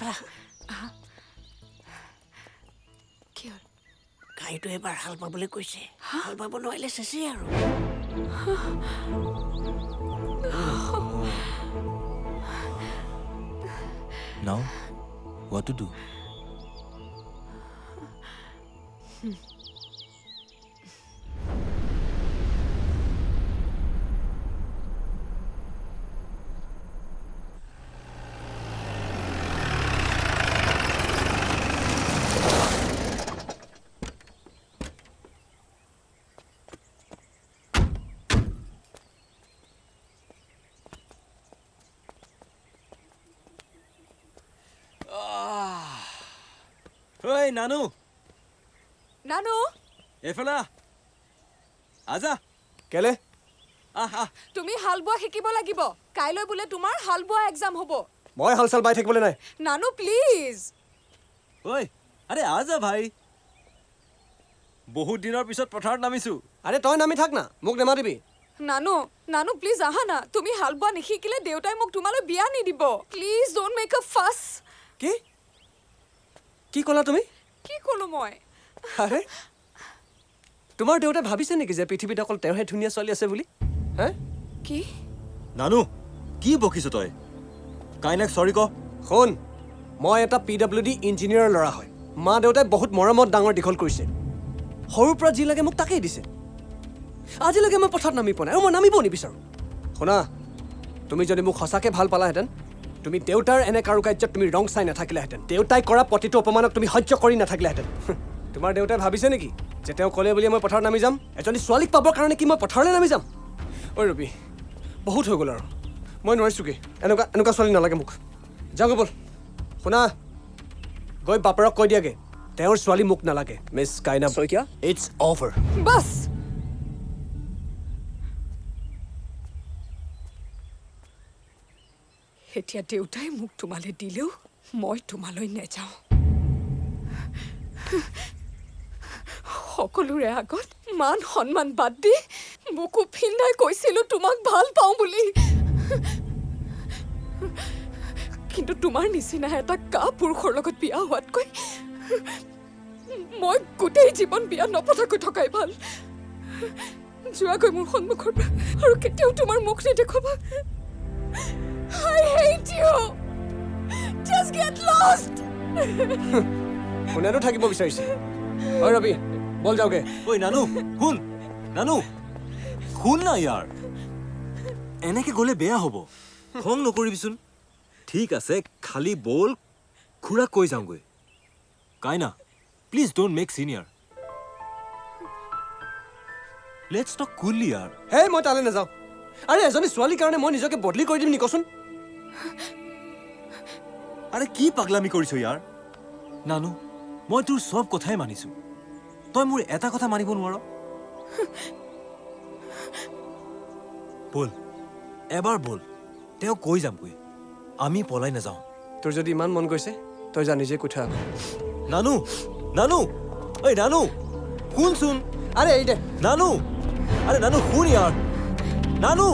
পেলা। কি হ'ল? গাড়ীটো এবাৰ হাল বাবলৈ কৈছে, হাল বাব নোৱাৰিলে চেচেই আৰু। Now, what to do? ঐ নানু, নানু, এইফালে আহ। আজা। কেলে? আহ আহ। তুমি হাল বোৱা শিকিব লাগিব। কাইলৈ বোলে তোমাৰ হাল বোৱা এক্সাম হ'ব। মই হাল চাল বাই থাকিবলৈ নাই। নানু প্লিজ। ঐ আৰে আজা ভাই, বহুত দিনৰ পিছত পথাৰত নামিছো। আৰে তই নামি থাক না, মোক নেমাতিবি। নানু, নানু প্লিজ আহা না। তুমি হাল বোৱা নিশিকিলে দেউতাই মোক তোমালৈ বিয়া নিদিব। Please don't make a fuss. কি কি ক'লা তুমি? কি ক'লো মই? আৰে তোমাৰ দেউতাই ভাবিছে নেকি যে পৃথিৱীত অকল তেওঁহে ধুনীয়া ছোৱালী আছে বুলি? হে? কি? নানু, কি বকিছ তই? কাইনাক চৰি ক। শুন, মই এটা PWD ইঞ্জিনিয়াৰৰ ল'ৰা হয়। মা দেউতাই বহুত মৰমত ডাঙৰ দীঘল কৰিছে। সৰুৰ পৰা যি লাগে মোক তাকেই দিছে। আজিলৈকে মই পথাৰত নামি পোৱা নাই আৰু মই নামিবও নিবিচাৰোঁ। শুনা, তুমি যদি মোক সঁচাকৈ ভাল পালাহেঁতেন, তুমি দেউতাৰ এনে কাৰুকাৰ্যত তুমি ৰং চাই নাথাকিলাহেঁতেন। দেউতাই কৰা প্ৰতিটো অপমানক তুমি সহ্য কৰি নাথাকিলাহেঁতেন। তোমাৰ দেউতাই ভাবিছে নেকি যে তেওঁ ক'লে বুলিয়ে মই পথাৰত নামি যাম? এজনী ছোৱালীক পাবৰ কাৰণে কি মই পথাৰলৈ নামি যাম? ঐ ৰবি, বহুত হৈ গ'ল আৰু, মই নোৱাৰিছোগৈ। এনেকুৱা এনেকুৱা ছোৱালী নালাগে মোক। যাওঁগৈ ব'ল। শুনা, গৈ বাপেৰক কৈ দিয়াগৈ তেওঁৰ ছোৱালী মোক নালাগে। Miss Kaina Saikia, it's over. Bus. এতিয়া দেউতাই মোক তোমালৈ দিলেও মই তোমালৈ নেযাওঁ। সকলোৰে আগত মান সন্মান বাদ দি বুকু ফিন্দাই কৈছিলো তোমাক ভাল পাওঁ বুলি। কিন্তু তোমাৰ নিচিনা এটা কা পুৰুষৰ লগত বিয়া হোৱাতকৈ মই গোটেই জীৱন বিয়া নপতাকৈ থকাই ভাল। যোৱাগৈ মোৰ সন্মুখৰ পৰা আৰু কেতিয়াও তোমাৰ মুখ নেদেখুৱাবা। I hate you. Just get lost. কোনেনো থাকিব বিচাৰিছে? ঐ ৰবি, বল যাওঁগে। ঐ নানু শুন, নানু শুন না ইয়াৰ, এনেকে গ'লে বেয়া হ'ব। খং নকৰিবিচোন। ঠিক আছে, খালি বল খুৰাক কৈ যাওঁগৈ। Kaina, please don't make senior. Let's talk coolly ইয়াৰ। হেই, মই তালৈ নাযাওঁ। আৰে এজনী ছোৱালীৰ কাৰণে মই নিজকে বদলি কৰি দিম নি কচোন? আৰে কি পাগলামি কৰিছ ইয়াৰ? নানু, মই তোৰ চব কথাই মানিছো, তই মোৰ এটা কথা মানিব নোৱাৰ? বল, এবাৰ বল, তেওঁ কৈ যামগৈ, আমি পলাই নাযাওঁ। তোৰ যদি ইমান মন গৈছে, তই যা, নিজে কৈ থৈ আহ। নানু, নানু, ঐ নানু শুনচোন। আৰে এই দে। নানু, আৰে নানু শুন ইয়াৰ। নানু।